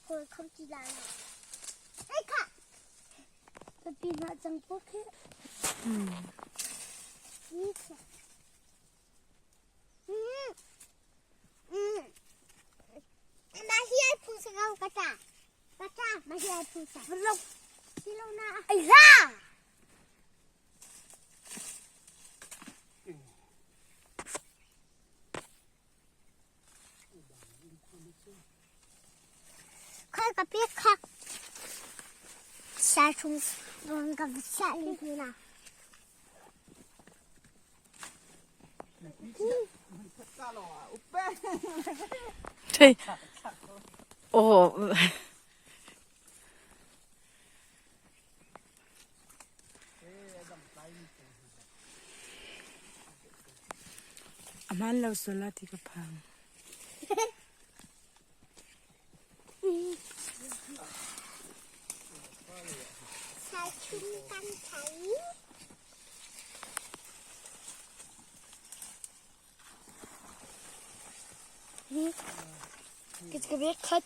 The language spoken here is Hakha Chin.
Kawl kho ti la lo. Ei kha. Tapi na cang po khi. Ni khi. Ma hi ai phu sa kau ka ta. Ka ta ma hi ai phu sa. Lo. Si lo na. Ai la. Khai ka pek kha. Sa chung rong ka sa li hi na. Thei. Oh. A hmaan lo sual la ti ka phang. Sa chung kan thai. Khat.